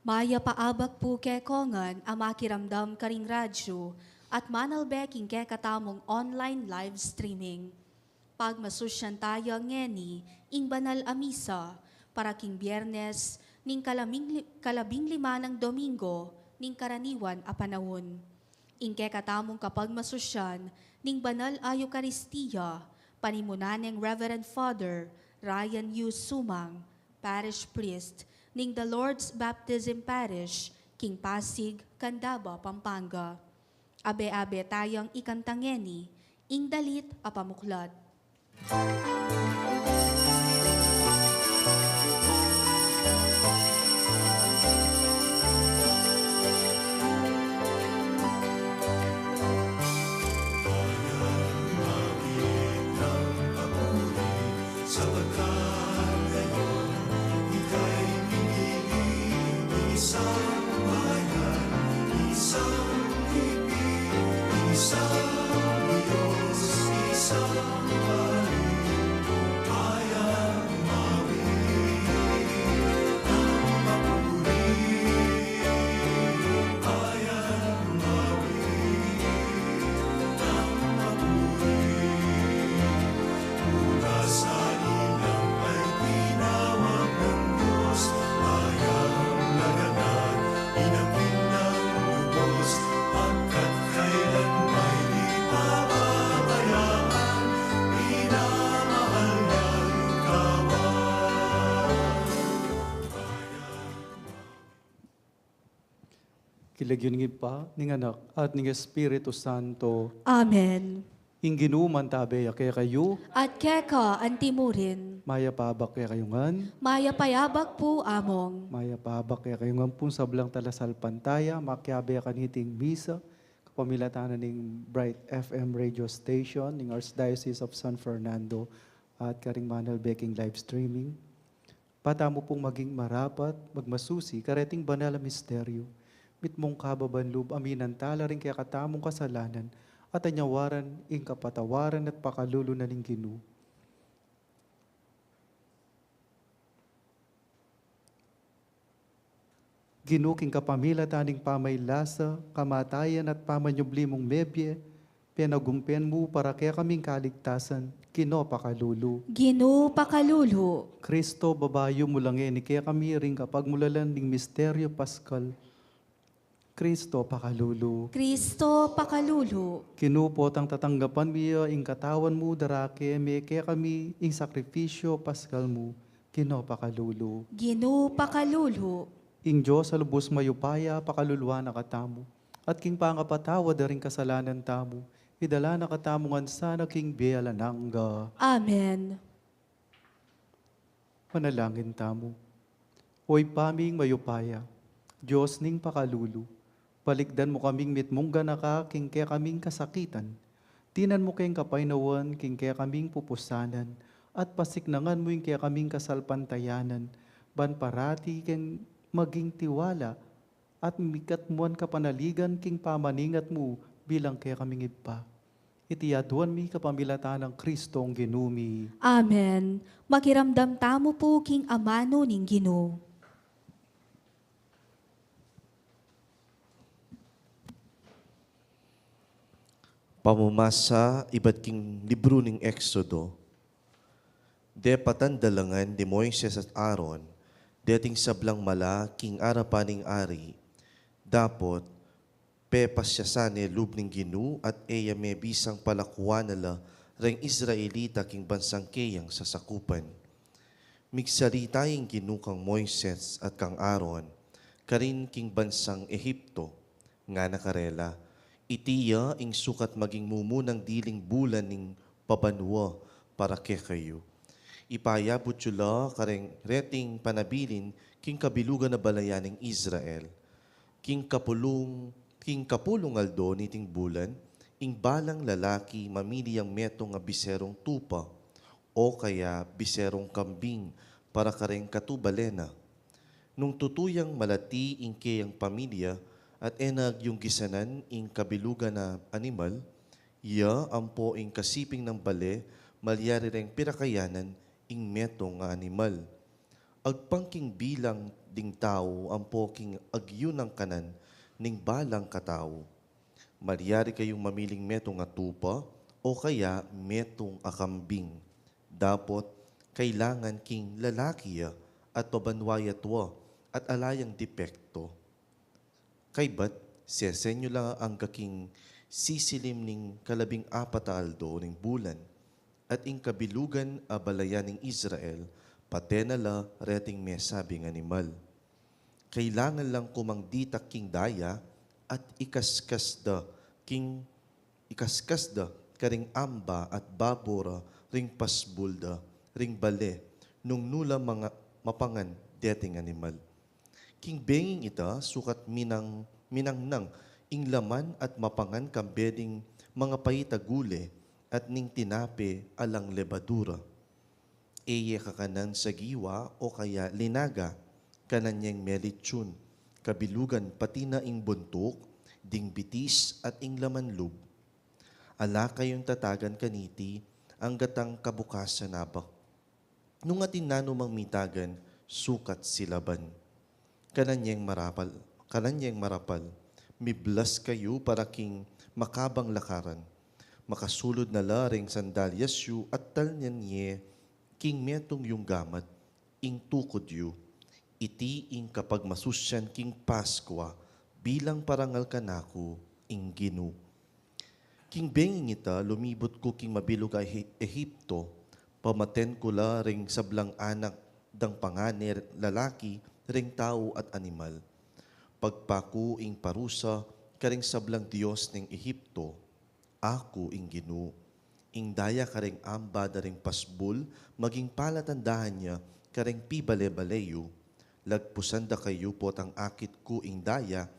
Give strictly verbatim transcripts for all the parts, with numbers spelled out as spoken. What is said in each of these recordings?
Mayap a abak pu kekongan a makiramdam karing radyu at manalbe king kekatamung online live streaming. Pagmasusyan taya ngeni ing banal a misa para king Biyernes ning kalaming li-, kalabing lima nang Domingo ning karaniwan a panaun. Ing kekatamung kapagmasusyan ning banal a Eukaristia, panimunan neng Reverend Father Ryan U. Sumang, Parish Priest ning The Lord's Baptism Parish, king Pasig, Candaba, Pampanga. Abe-abe tayang ikanta ngeni ing dalit a pamuklat. King lagyu ning Ibpa, ning Anak, at ning Espiritu Santo. Amen. Ing Ginu mantabe ya kekayu. At keka antimurin. Mayap a abak kekayu ngan. Mayap a abak pu, Among. Mayap a abak kekayu ngan pung sablang talasalpantaya, makiabe kaniting misa, kapamilatan ning Bright F M radio station, ning Archdiocese of San Fernando, at karing manalbe king live streaming. Patamu pung maging marapat, magmasusi, kareting banal a misteryo. Mitmung kababan lub, aminan tala ring kekatamung kasalanan, at anyawaran ing kapatawaran at pakalulu na ning Ginu. Ginu, king kapamilatan ning pamaylasa, kamatayan at pamanyubli mung mebie, penagumpen mu para kekaming kaligtasan, Ginu pakalulu. Ginu pakalulu. Kristo, babayu mu la ngeni kekami ring kapagmulalan ning misteryo paskal, Kristo pakalulu. Kristo pakalulu. Ginu, potang tatanggapan mi ya ing katawan mu, darake me kekami ing sakrifisyo paskal mu, Ginu pakalulu. Ginu pakalulu. Ing Dios a lubus mayupaya pakaluluan na katamu, at king pangapatawad da ring kasalanan tamu, idala na katamu ngan sana king bie alang angga. Amen. Manalangin tamu. O Ibpa ming mayupaya, Dios ning pakalulu, balikdan mu kaming mitmung ganaka king kekaming kasakitan. Dinan mu keng kapaynawan king kekaming pupusanan, at pasiknangan mu ing kekaming kasalpantayanan, ban parati keng maging tiwala at mikatmuan kapanaligan king pamaningat mu bilang kekaming Ibpa. Iti aduan mi kapamilatan nang Kristong Ginu mi. Amen. Makiramdam tamu pu king amanu ning Ginu. Pamamasa ibat king libru ning Exodo. Depatan da la ngan ni Moises at Aaron deting sablang mala king arapan ning ari, dapot pepasyasan ne lub ning Ginu at e ya me bisang palakuan na la reng Israelita king bansang keyang sasakupan. Migsalita ing Ginu kang Moises at kang Aaron karin king bansang Egipto, ngana karela, iti ya ing sukat maging mumunang diling bulan ning pabanua para kekayu. Ipayabut yu la kareng reting panabilin king kabilugan a balayan ning Israel. King kapulung, king kapulung aldo niting bulan, ing balang lalaki mamili yang metung a biserung tupa, o kaya biserung kambing para kareng katubale na. Nung tutu yang malati ing keyang pamilya at e na agyung gisanan ing kabilugan a animal, ya ampo ing kasiping nang bale malyari reng pirakayanan ing metung a animal. Agpang king bilang ding tau ampo king agyu nang kanan ning balang katau. Malyari kayung mamiling metung a tupa o kaya metung a kambing. Dapot kailangan king lalaki ya at pabanwa ya tua at ala yang depekto. Kaybat, sesen yu la angga king sisilim ning kalabing apat a aldo ning bulan, at ing kabilugan a balayan ning Israel, pate na la reting mesabing animal. Kailangan lang kumang ditak king daya at ikaskas da king ikaskas da karing amba at babo ra ring pasbul da ring bale nung nu la manga-, mapangan deting animal. King benging ita, sukat minang-, minangnang ing laman at mapangan kambe ding manga pait a gule at ning tinape alang lebadura. E ye kakanan sagiwa o kaya linaga, kanan yeng melitsun, kabilugan pati na ing buntuk, ding bitis at ing laman lub. Ala kayung tatagan kaniti angga tang kabukasan abak. Nung atin nanu mang mitagan, sukat silaban. Kanan yeng marapal, kanan yeng marapal, miblas kayu para king makabang lakaran. Makasulud na la ring sandalyas yu at talnan ye king metung yung gamat, ing tukud yu. Iti ing kapagmasusyan king Paskua bilang parangal kanaku ing Ginu. King benging ita, lumibut ku king mabilug a Ehi-, Ehipto, pamaten ku la ring sablang anak dang pangane lalaki ring tau at animal. Pagpaku ing parusa karing sablang dios ning Ehipto, aku ing Ginu. Ing daya karing amba da ring pasbul, maging palatandahan ya karing pibale-bale yu. Lagpusan da kayu potang akit ku ing daya,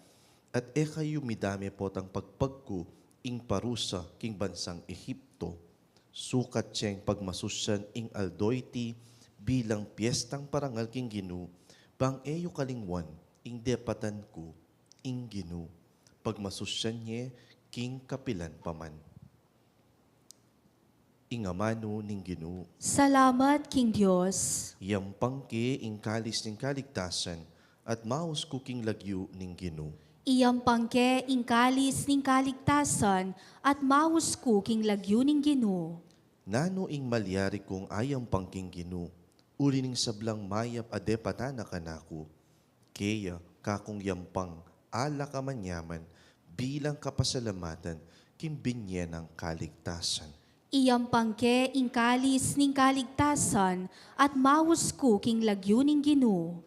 at e kayu midame potang pagpag ku ing parusa king bansang Ehipto. Sukat yeng pagmasusyan ing aldo iti bilang piestang parangal king Ginu, bang e yu kalingwan ing depatan ku ing Ginu. Pagmasusyan ye king kapilan pa man. Ing amanu ning Ginu. Salamat king Dios. Iyampang ke ing kalis ning kaligtasan at maus ku king lagyu ning Ginu. Iyampang ke ing kalis ning kaligtasan at maus ku king lagyu ning Ginu. Nanu ing malyari kung ayampang king Ginu, uli ning sablang mayap a depatan na kanaku? Keya kakung yampang alak a manyaman bilang kapasalamatan king binye nang kaligtasan. Iyampang ke ing kalis ning kaligtasan at maus ku king lagyu ning Ginu.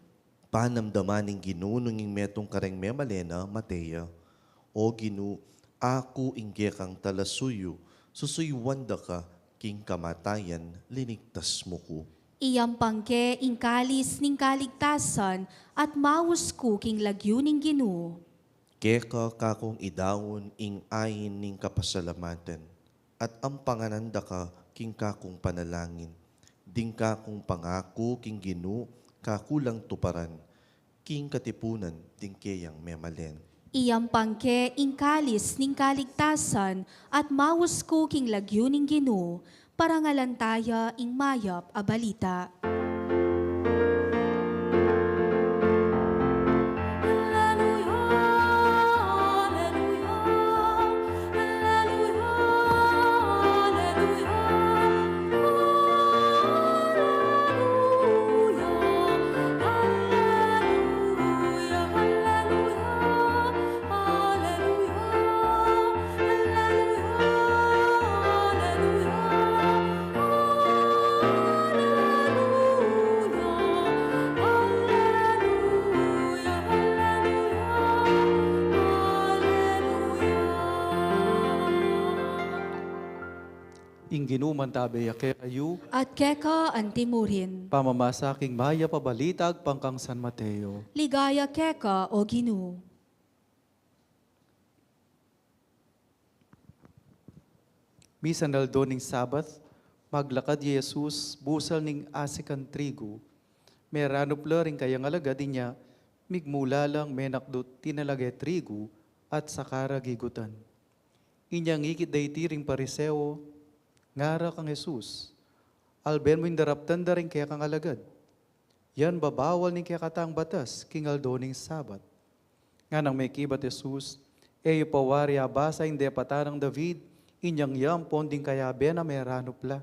Panamdaman ning Ginu nung ing metung kareng memalen a mate ya. O Ginu, aku ing kekang talasuyu, susuyuan da ka king kamatayan, linigtas mu ku. Iyampang ke ing kalis ning kaligtasan at maus ku king lagyu ning Ginu. Keka kakung idaun ing ain ning kapasalamatan at ampanganan da ka king kakung panalangin. Ding kakung pangaku king Ginu kaku lang tuparan king katipunan ding keyang memalen. Iyampang ke ing kalis ning kaligtasan at maus ku king lagyu ning Ginu, parangalan taya ing mayap a balita. Ing Ginu mantabe ya kekayu. At keka anti murin. Pamamasa king mayap a balita agpang kang San Mateo. Ligaya keka, O Ginu. Misan aldo ning Sabat, maglakad i Jesus busal ning asikan trigu. Meranup la ring kayang alagad, inya migmula lang menakdut tinalage trigu at saka ra gigutan. Inya ngikit da iti ring Pariseo, ngara kang Jesus, "Alben mu ing daraptan da ring kekang alagad." Yan babawal ning kekatang batas king aldo ning Sabat. Nganang mekibat Jesus, E yu pa wari abasa ing depatan nang David, inyang ya ampon ding kayabe na meranup la.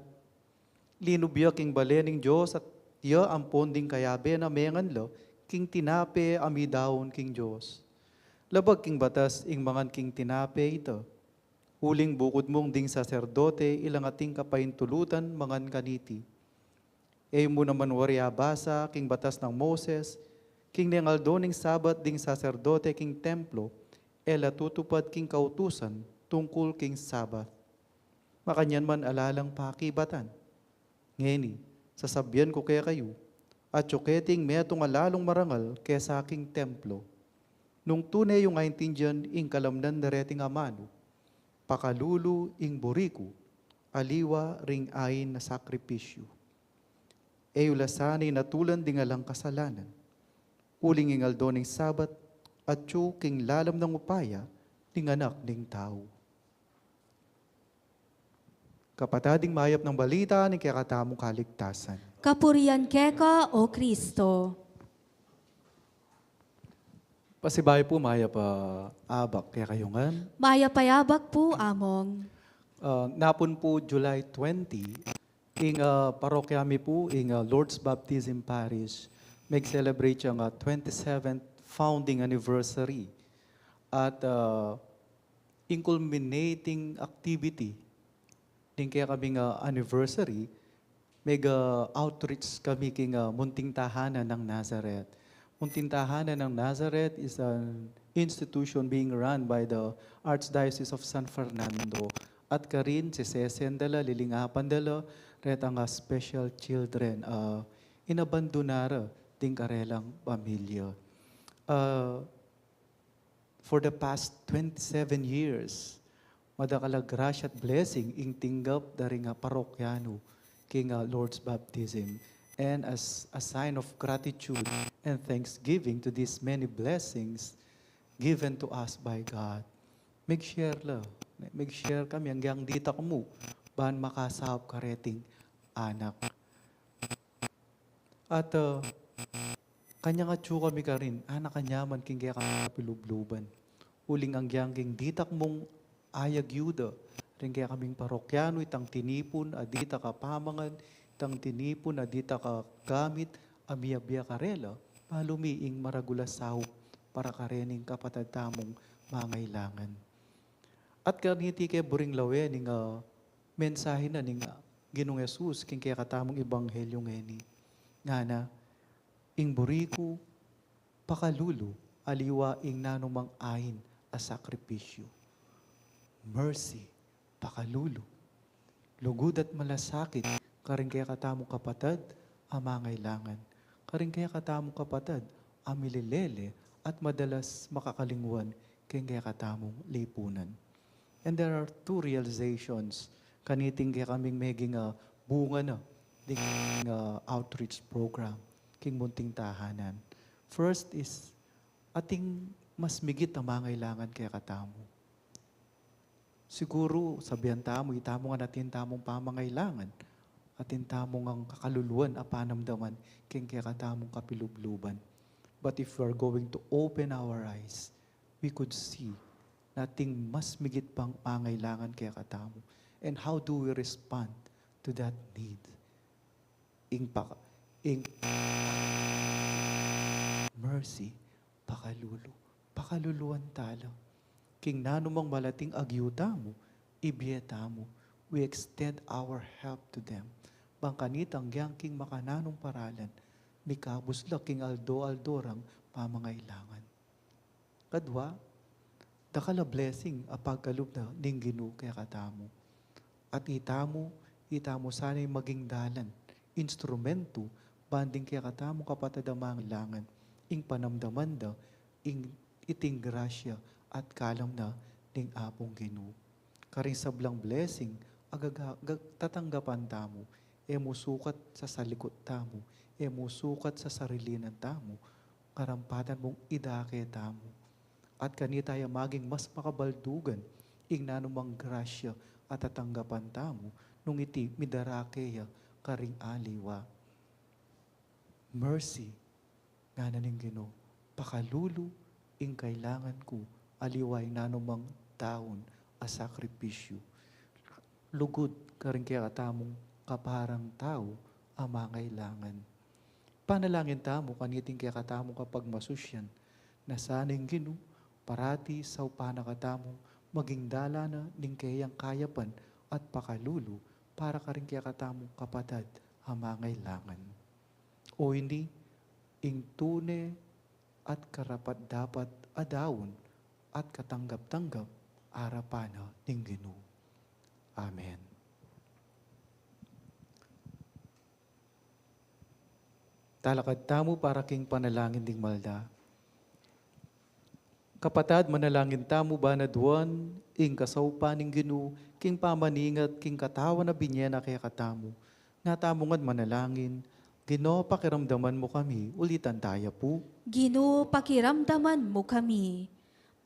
Linub ya king bale ning Dios at ya ampon ding kayabe na mengan la king tinape a midaun king Dios. Labag king batas ing mangan king tinape ita. Uling bukud mung ding saserdote ilang ating kapaintulutan mangan kaniti. E mu naman wari abasa king batas nang Moses, king neng aldo ning Sabat ding saserdote king templo, e la tutupad king kautusan tungkul king Sabat. Makanyan man ala lang pakibatan. Ngeni, sasabian ku kekayu, atyu keting metung a lalung marangal kesa king templo. Nung tune yung aintindian ing kalamnan dereting amanu, pakalulu ing buri ku, aliwa ring ain a sakripisyu. E yu la sana inatulan ding alang kasalanan. Uling ing aldo ning Sabat, atyu king lalam nang upaya ning Anak ning Tau. Kapatad, ing mayap nang balita ning kekatamung kaligtasan. Kapurian keka, O Kristo. Pasibayu pu, mayap a abak kekayu ngan. Mayap a abak pu, Among. Ah, napun pu July twenty, ing, ah, parokya mi pu, ing, ah, Lourdes Baptism Parish, meg-celebrate yang, ah, twenty-seventh founding anniversary. At, ah, ing culminating activity ning kekaming, ah, anniversary, meg-outreach kami king, ah, Munting Tahanan ng Nazareth. Munting Tahanan ng Nazareth is an institution being run by the Archdiocese of San Fernando. At karin, sisesen da la, lilingapan da la retang, ah, special children, ah, inabandonada ding karelang pamilya. Ah, For the past twenty-seven years, madakal a grasya at blessing ing tinggap da ring, ah, parokyanu king, ah, Lourdes Baptism. And as a sign of gratitude and thanksgiving to these many blessings given to us by God, meg-share la, meg-share kami anggang ditak mu ban makasaup kareting anak. At, ah, kanya nga atyu kami karin, anak kanyaman king kekaming kapilubluban. Uling anggyang king ditak mung ayagyuda ring kekaming parokyanu, itang tinipun a ditak a pamangan, itang tinipun a ditak a gamit a miyabie karela, balu mi ing maragul a saup para karening kapatad tamung mangailangan. At kaniti ke buring lawen ning, ah, mensahe na ning, ah, Ginung Jesus king kekatamung ebanghelyu ngeni. Ngana, ing buri ku, pakalulu, aliwa ing nanumang ain a sakripisyu. Mercy, pakalulu. Lugud at malasakit karing kekatamung kapatad a mangailangan, karing kekatamung kapatad a mililele at madalas makakalingwan king kekatamung lipunan. And there are two realizations kaniting kekaming meging, ah, bunga na ding, ah, outreach program king Munting Tahanan. First is, ating mas migit a mangailangan kekatamu. Siguru, sabian tamu, itamu ngan atin tamung pamangailangan, atin tamu ngan kakaluluan a panamdaman king kekatamung kapilubluban. But if we are going to open our eyes, we could see na ating mas migit pang mangailangan kekatamu. And how do we respond to that need? Ing paka-, ing mercy, pakalulu, pakaluluan tala. King nanumang malating agyu tamu, ibie tamu, we extend our help to them. Bang kanita anggyang king makananung paralan, mikabus la king aldo-aldo rang pamangailangan. Kadwa, dakal a blessing a pagkalub na ning Ginu kekatamu. At itamu, itamu sana ing maging dalan, instrumentu, ban ding kekatamung kapatad a mangailangan, ing panamdaman da, ing iting grasya at kalam na ning Apung Ginu. Karing sablang blessing, agaga-, gag-, tatanggapan tamu, e mu sukat sa salikut tamu, e mu sukat sa sarilinan tamu, karampatan mung idake tamu. At kanita ya maging mas makabaldugan ing nanumang grasya a tatanggapan tamu, nung iti midarake ya karing aliwa. Mercy, ngana ning Ginu, pakalulu ing kailangan ku, aliwa ing nanumang daun a sakripisyu. Lugud karing kekatamung kaparang tau a mangailangan. Panalangin tamu kaniting kekatamung kapagmasusyan, na sana ing Ginu parati saupan na katamu maging dalan na ning keyang kayapan at pakalulu para karing kekatamung kapatad a mangailangan. O ini ing tune at karapat-dapat a daun at katanggap-tanggap arapan na ning Ginu. Amen. Talakad tamu para king panalangin ding malda. Kapatad, manalangin tamu, bang aduan ing kasaupan ning Ginu king pamaningat king katawan a binye na kekatamu. Nga tamu ngan manalangin, Ginu, pakiramdaman mu kami. Ulitan taya pu. Ginu, pakiramdaman mu kami.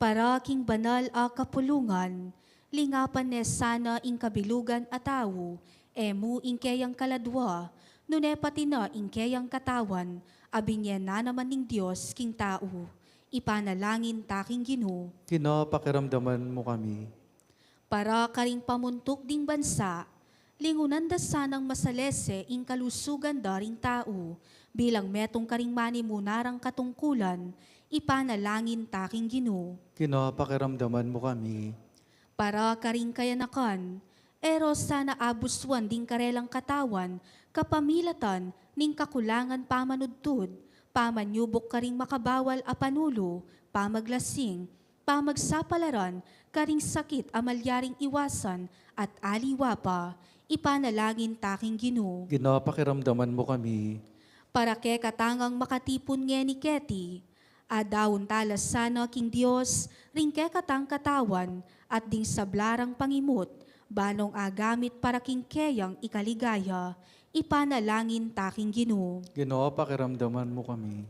Para king banal a kapulungan, lingapan ne sana ing kabilugan a tau, e mu ing keyang kaladua, nune pati na ing keyang katawan, a binye na naman ning Dios king tau. Ipanalangin ta king Ginu. Ginu, pakiramdaman mu kami. Para karing pamuntuk ding bansa, lingunan da sanang masalese ing kalusugan da ring tau, bilang metung karing manimuna rang katungkulan, ipanalangin ta king Ginu. Ginu, pakiramdaman mu kami. Para karing kayanakan, e ro sana abusuan ding karelang katawan kapamilatan ning kakulangan pamanudtud, pamanyubuk karing makabawal a panulu, pamaglasing, pamagsapalaran karing sakit a malyaring iwasan at aliwa pa, ipanalangin ta king Ginu. Ginu, pakiramdaman mu kami. Para kekatang makatipun ngeni keti, adaun tala sana king Dios ring kekatang katawan at ding sabla rang pangimut, banong agamit para king keyang ikaligaya, ipanalangin ta king Ginu. Ginu, pakiramdaman mu kami.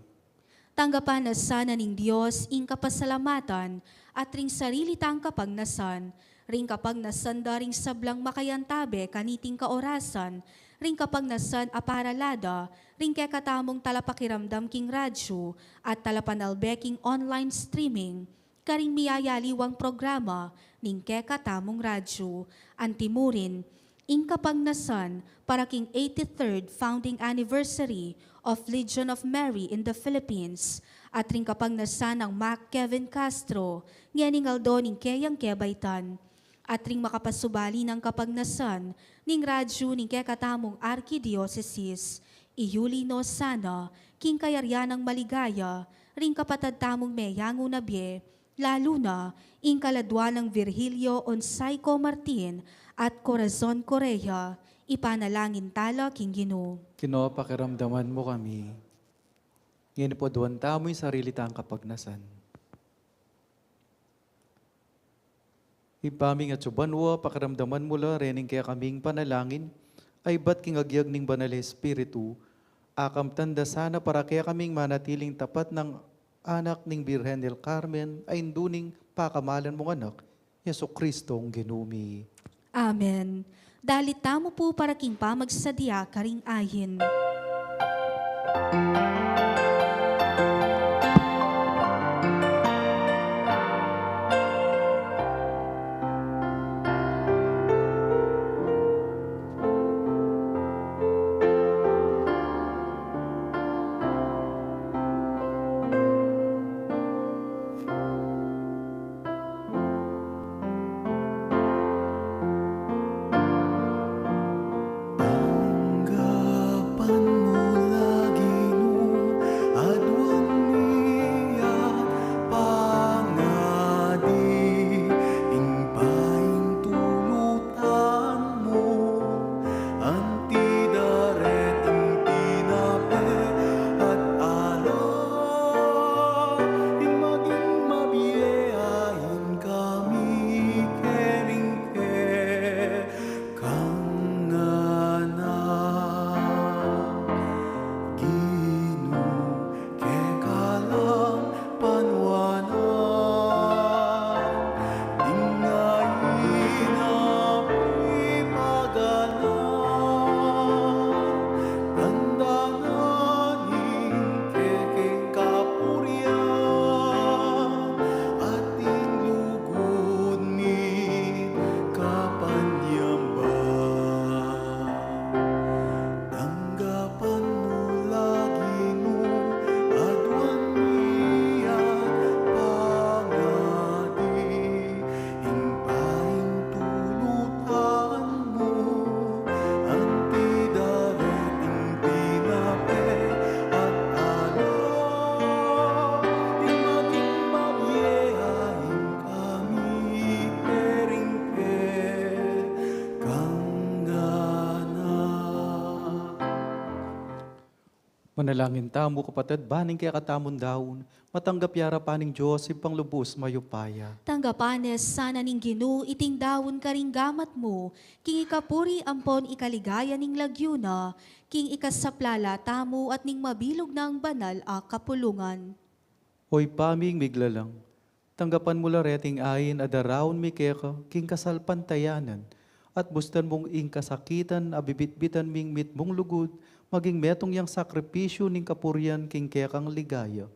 Tanggapan na sana ning Dios ing kapasalamatan at ring sarili tang kapagnasan, ring kapagnasan da ring sablang makayantabe kaniting kaorasan, ring kapagnasan a parala da ring kekatamung talapakiramdam king radyu at talapanalbe king online streaming, karing miyayaliwang programa ning kekatamung radyu. Antimurin, ing kapagnasan para king eighty-third founding anniversary of Legion of Mary in the Philippines, at ring kapagnasan nang Mac Kevin Castro ngening aldo ning keyang kebaitan, at ring makapasubali nang kapagnasan ning radyu ning kekatamung arkidiosesis. Iyuli no sana king kayarian nang maligaya ring kapatad tamung meyangu na bie, lalu na ing kaladua nang Virgilio Onsayco Martin at Corazon Correa. Ipanalangin tala king Ginu. Ginu, pakiramdaman mu kami. Ngeni pu, aduan tamu ing sarili tang kapagnasan. Ibpa mi atsu ka banua, pakiramdaman mu la rening kekaming panalangin a ibat king agyag ning Banal a Espiritu, akamtan da sana para kekaming manatiling tapat nang anak ning Birhen del Carmen, a indu ning pakamalan mung Anak, Jesucristong Ginu mi. Amen. Dalit tamu pu para king pamagsadya karing ayin. Tanggapan mu la, Ginu, Manalangin tamu, kapatad, ban ing kekatamung daun matanggap ya arapan ning Dios, Ibpang lubus mayupaya. Tanggapan ne sana ning Ginu iting daun karing gamat mu, king ikapuri ampon ikaligaya ning lagyu na, king ikasaplala tamu at ning mabilug nang banal a kapulungan. O Ibpa ming miglalang, tanggapan mu la reting ain a daraun mi keka king kasalpantayanan, at bustan mung ing kasakitan a bibitbitan ming mitmung lugud maging metung yang sakripisyu ning kapurian king kekang ligaya.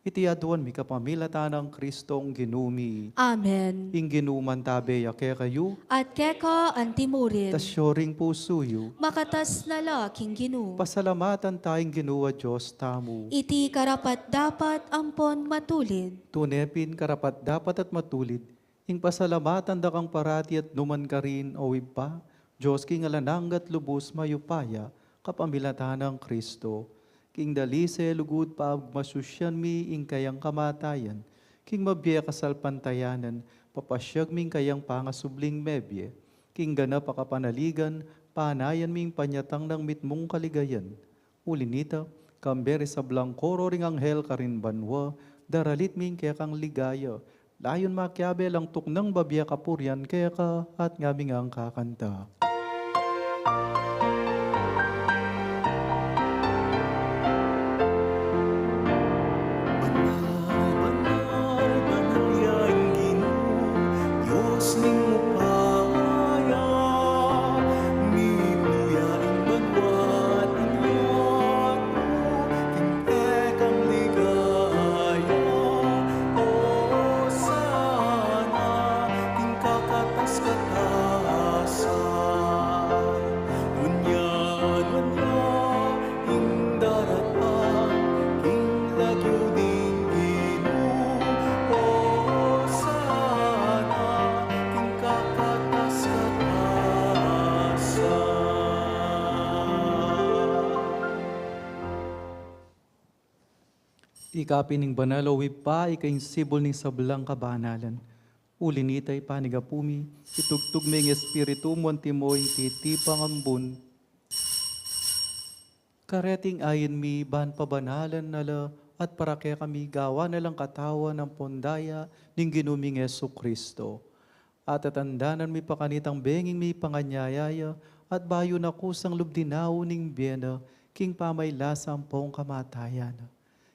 Iti aduan mi kapamilatan nang Kristong Ginu mi. Amen. Ing Ginu mantabe ya kekayu. At keka antimurin. Tasyo ring pusu yu. Makatas na la king Ginu. Pasalamatan ta ing Ginu a Dios tamu. Iti karapat-dapat ampon matulid. Tune pin karapat-dapat at matulid ing pasalamatan da kang parati at nukarin man, o Ibpa, Dios king alang angga at lubus mayupaya, kapamilatan nang Kristo. King dalise lugud pagmasusyan mi ing kayang kamatayan, king mabie kasalpantayanan, papasyag mi ing kayang pangasubling mebie, king ganap a kapanaligan, panayan mi ing panyatang nang mitmung kaligayan. Uli na nita, kambe ring sablang koro ring anghel karin banua, daralit mi ing kekang ligaya, layun makiabe lang tuknang babie kapurian keka, at ngaming kakanta. Banal, banal, banal ya ing Ginu, Dios ning upaya, mibie ya ing banua at ing yatu, king kekang ligaya, Hosana, king kakatas-katasan. Dunya, dunya, ing daratang, king lagyu ning Ginu, Hosana, king kakatas-katasan. Ika pin ing banal, o Ibpa, ika ing sibul ning sablang kabanalan. Uli na nita, ipanyawad mi, itubud me ing Espiritu mu antimo ing titipang ambun. Kareting ain mi ban pabanalan na la at para kekami gawan na lang katawan ampon daya ning Ginu ming Jesucristo. At tatandanan mi pa kanitang benging mipanganyaya ya, at bayu na kusang lub dinaun ing bie na, king pamaglasa ampong kamatayan na.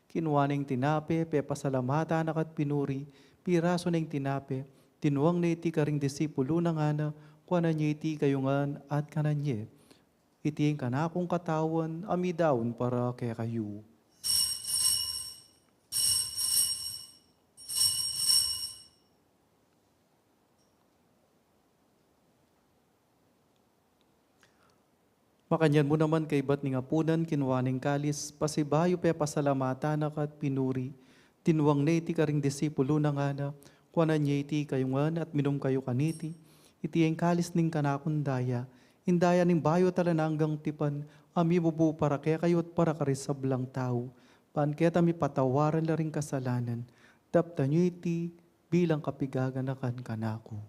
Kinua ne ing tinape, pepasalamatan na ka at pinuri, pirasu ne ing tinape, tinuang ne iti karing disipulu na ngana, kuanan ye iti kayu ngan at kanan ye. Iti ing kanakung katawan, a midaun para kekayu. Makanyan mu naman kaybat ning apunan, kinua ne ing kalis, pasibayu pepasalamatan na ka at pinuri, tinuang ne iti karing disipulu na ngana, kuanan ye iti kayu ngan at minum kayu kaniti, iti ing kalis ning kanakung daya, ing daya ning bayu at alang anggang tipan, a mibubu para kekayu at para karing sablang tau, ban keta mipatawaran la ring kasalanan, daptan ye iti bilang kapaganakan kanaku.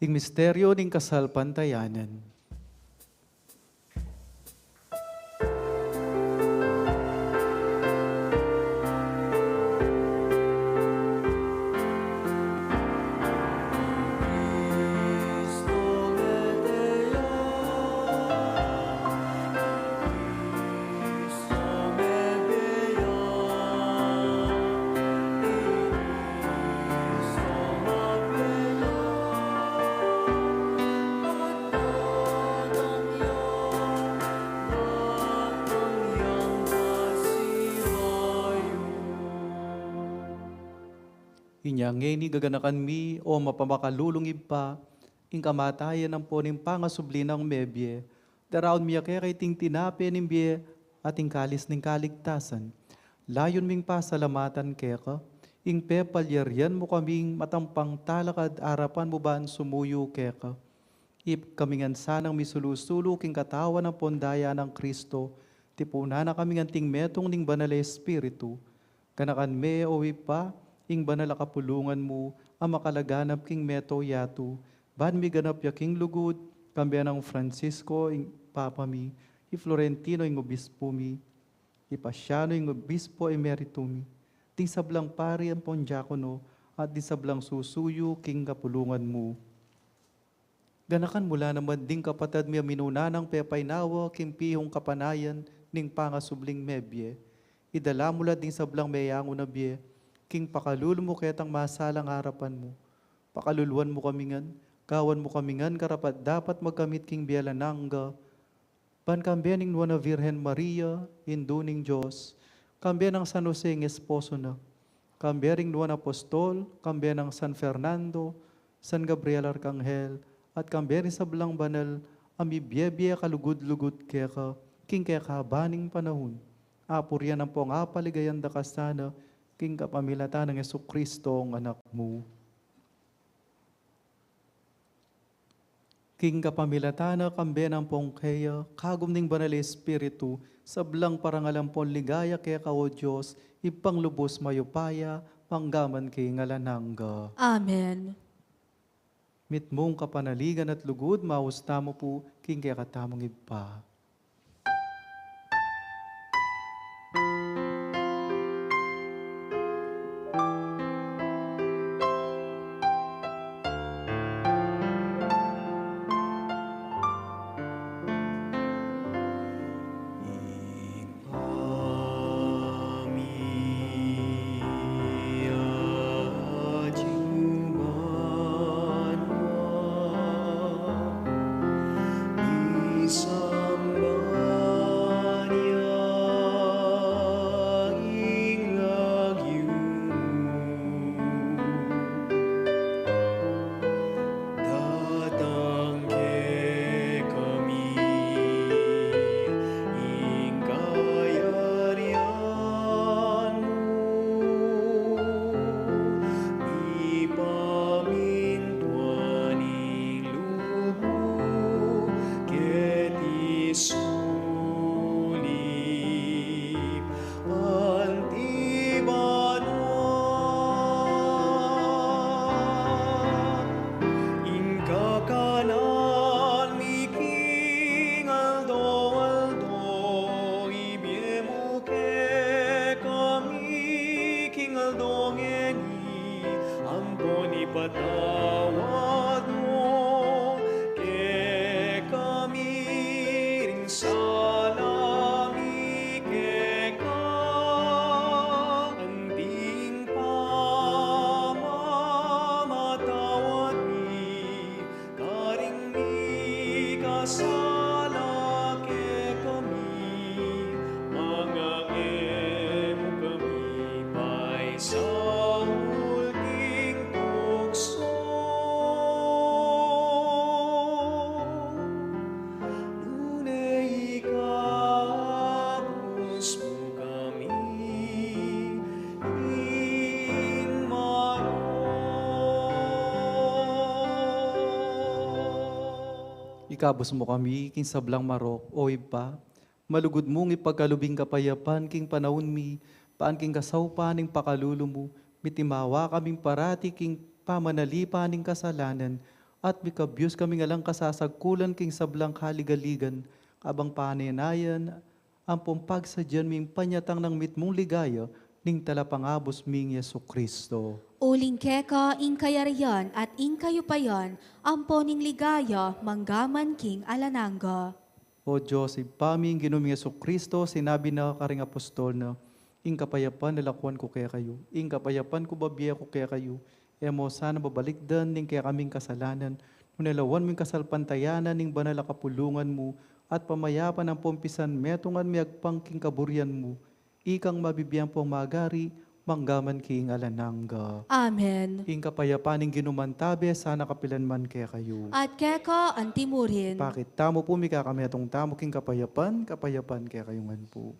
Ing misteryu ning kasalpantayanan. Inya ngeni gaganakan mi, o mapamakalulung Ibpa, ing kamatayan ampon ing pangasubli nang mebie, daraun mi keka iting tinape ning bie at ing kalis ning kaligtasan. Layun ming pasalamatan keka, ing pepalyarian mu kaming matampang talakad arapan mu ban sumuyu keka. Ip kami ngan sanang misulu-sulu king katawan ampon daya nang Kristo, tipunan na kami ngan king metung ning Banal a Espiritu. Ganakan me, o Ibpa, ing banal a kapulungan mu, a makalaganap king mabilug a yatu, ban miganap ya king lugud, kambe nang Francisco, ing Papa mi, i Florentino, ing Obispo mi, i Pasiano, ing Obispo Emerito mi, ding sablang pari ampon diakono, at ding sablang susuyu king kapulungan mu. Ganakan mu la naman ding kapatad mi a minuna nang pepainawa king pihung kapanayan ning pangasubling mebie. Idala mu la ding sablang meyangu na bie king pakalulu mu ketang masalang arapan mu. Pakaluluan mu kami ngan, gawan mu kami ngan karapat-dapat magkamit king bie alang angga, ban kambe ning Nuan a Virgen Maria, Indu ning Dios, kambe nang San Jose ing esposo na, kambe ring Nuan a Apostol, kambe nang San Fernando, San Gabriel Arkanghel, at kambe ring sablang banal a mibie-bie kalugud-lugud keka king kekaban ning panaun. Apurian ampong apaligayan da ka sana king kapamilatan nang Jesucristo, ing Anak mu. King kapamilatan na, kambe na ampong keya, kagum ning Banal a Espiritu, sablang parangal ampon ligaya keka, o Dios, Ibpang lubus mayupaya, mangga man king alang angga. Amen. Mitmung kapanaligan at lugud, maus tamu pu king kekatamung Ibpa. Datang kekami ing kayarian mu, mipamintuan ing lub mu keti sulip anti banua. Ing kakanan mi king aldo-aldo ibie mu kekami king aldo ngeni, ampon ipatawad mu kekami ring sala mi keka, anting pamamatawad mi karing mikasala kekami, manga e mu kami paisaul king tuksu, nune ikabus mu kami king marok. Ikabus mu kami king sablang marok, o Ibpa, malugud mung ipagkalub ing kapayapan king panaun mi, ban king kasaupan ning pakalulu mu, mitimawa kaming parati king pamanalipan ning kasalanan, at mikabyus kaming alang kasasagkulan king sablang kaligaligan, kabang panenayan ampon pagsadyan ming panyatang nang mitmung ligaya ning Talapangabus ming Jesucristo. Uling keka ing kayarian at ing kayupayan ampon ing ligaya mangga man king alang angga. O Dios, Ibpa mi, ing Ginu ming Jesucristo, sinabi na karing apostol na, "Ing kapayapan lalakuan ku kekayu, ing kapayapan ku babie ku kekayu." E mu sana babalikdan ding kekaming kasalanan, nune lawan mu ing kasalpantayanan ning banal a kapulungan mu, at pamayapan ampon pisanmetungan miagpang king kaburian mu, ikang mabibie ampong magari mangga man king alang angga. Amen. Ing kapayapan ning Ginu mantabe sana kapilan man kekayu. At keka anti murin. Pakit tamu pu, mikakametung tamu king kapayapan, kapayapan kekayu ngan pu.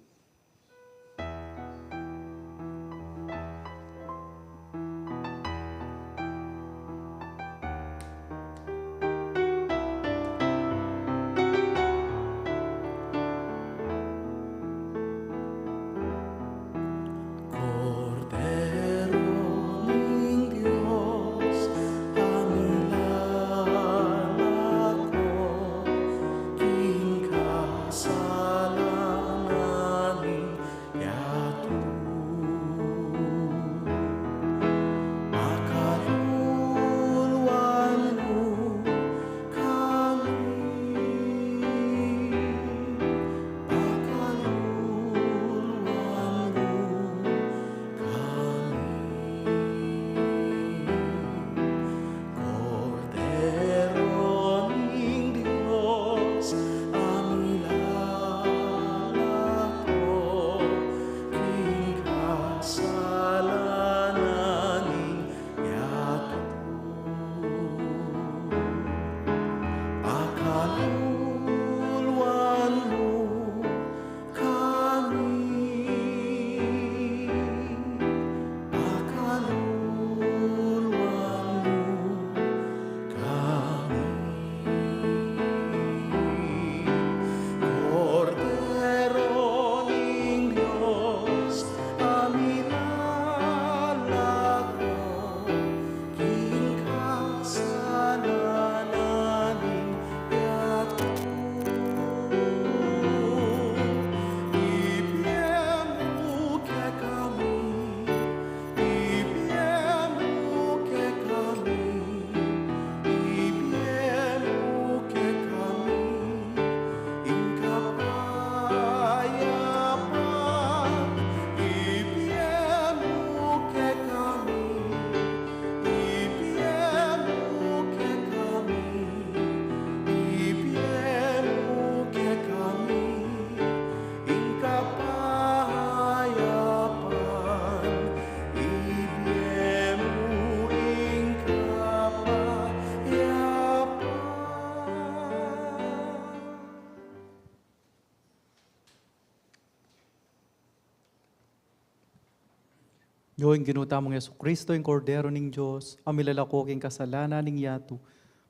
Ing Ginu tamung Jesucristo, ing Kordero ning Dios, a milalako king kasalanan ning yatu.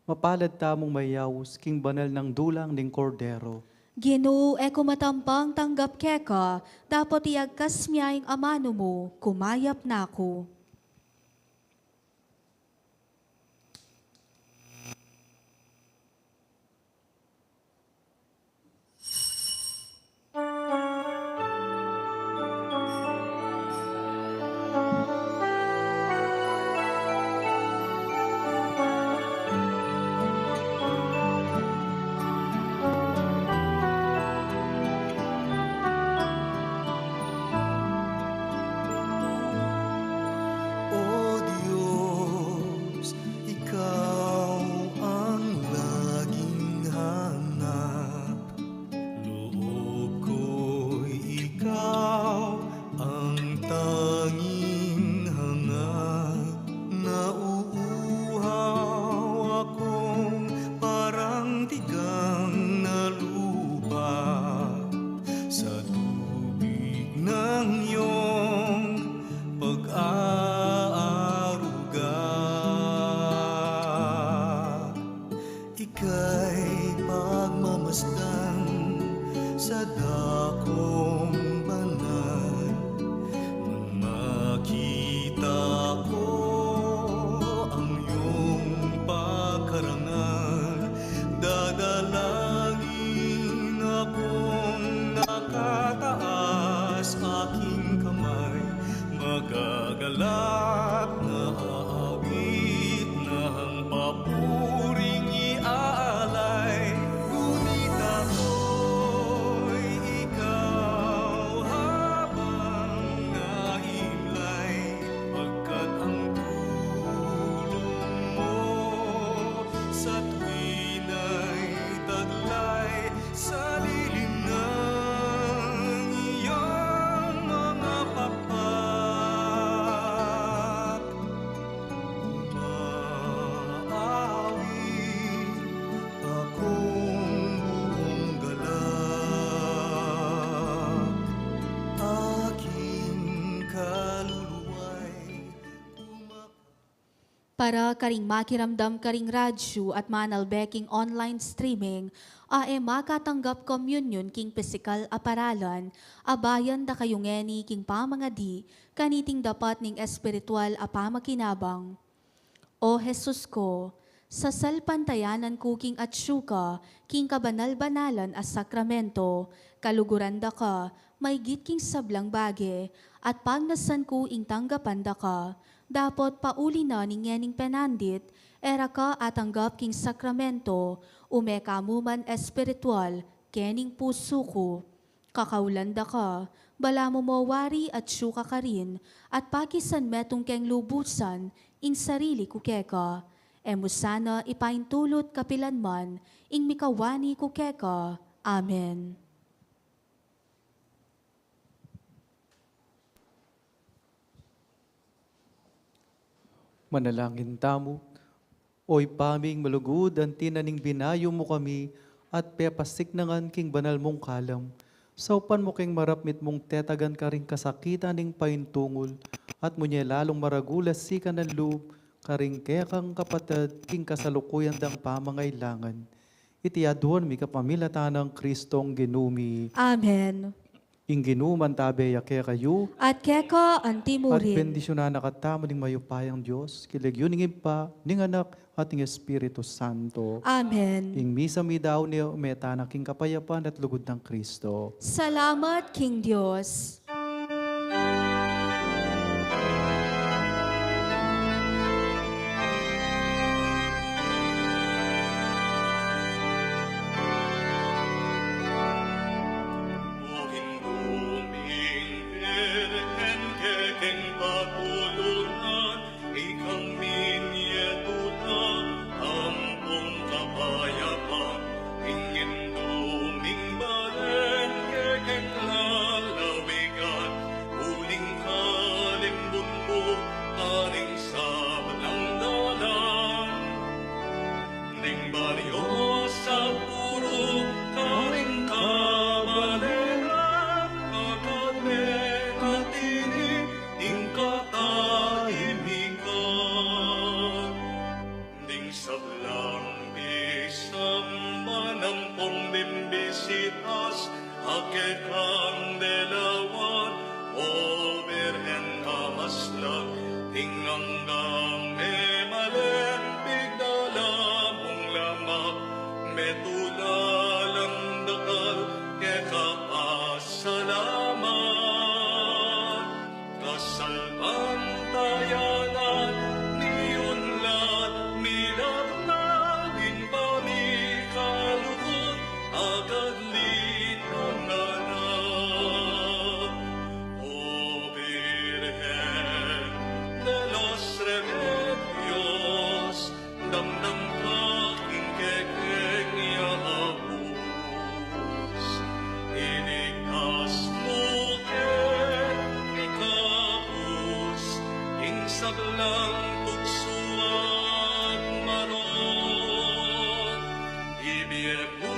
Mapalad tamung mayaus king banal nang dulang ning Kordero. Ginu, e ku matampang tanggap keka, dapot iyagkas mu ing amanu mu, kumayap na ku. O Dios, ikaw ang laging hanap. Loob ko'y ikaw ang tanging hangat. Nauuhaw akong parang tigang na lupa sa tubig ng iyong pag-aaruga. Ika'y pagmamasdan sa dakong banal. Nang makita ko ang iyong pagkarangal, dadalangin akong nakataas aking kamay. Magagalak na aawit na ang papuring iaalay. Ngunit ako'y ikaw habang nahimlay, pagkat ang tulong mo sa tuwina'y taglay. Sa lilim ng iyong mga pakpak, umaawit akong buong galak. Aking kaluluwa'y Para karing makiramdam karing radyu at manalbe king online streaming, a e makatanggap komunyon king pisikal a paralan, abayan da kayu ngeni king pamangadi kaniting dapat ning espiritual a pamakinabang. O Jesus ko, sasalpantayanan ku king atyu ka king kabanal-banalan a sakramento, kaluguran da ka maygit king sablang bage, at pagnasan ku ing tanggapan da ka. Dapot pauli na ning ngening penandit, e ra ka atanggap king sakramento, ume ka mu man espiritual kening pusu ku. Kakaulan da ka, balamu mo wari atyu ka karin, at pakisan metung keng lubusan ing sarili ku keka. E mu sana ipaintulut kapilan man ing mikawani ku keka. Amen. Manalangin tamu. O Ibpa ming malugud, anti na ning binayu mu kami at pepasiknangan king banal mung kalam, saupan mu keng marapmit mung tetagan karing kasakitan ning paintungul, at munye lalung maragul a sikan a lub karing kekang kapatad king kasalukuyan dang pamangailangan. Iti aduan mi kapamilatan nang Kristong Ginu mi. Amen. Ing Ginu mantabe ya kekayu. At keka anti mu rin. At bendisyunan na katamu ning mayupayang Dios, king lagyu ning Ibpa, ning Anak, at ning Espiritu Santo. Amen. Ing misa mi dau ne, ume tana king kapayapan at lugud nang Kristo. Salamat king Dios. Kang delawan, O Birhen a maslag, ing anggang memalen, pigdala mung lamak, metula lang dakal, keka pasalamat. Kasalpantayanan, miunlad, milaknad, ing pamikalugud, agad linangan na. O Birhen de los Remedios, damdam ka king kekeng ya abus, iligtas mu ke, ikabus ing sablang tuksu at marok, ibie mu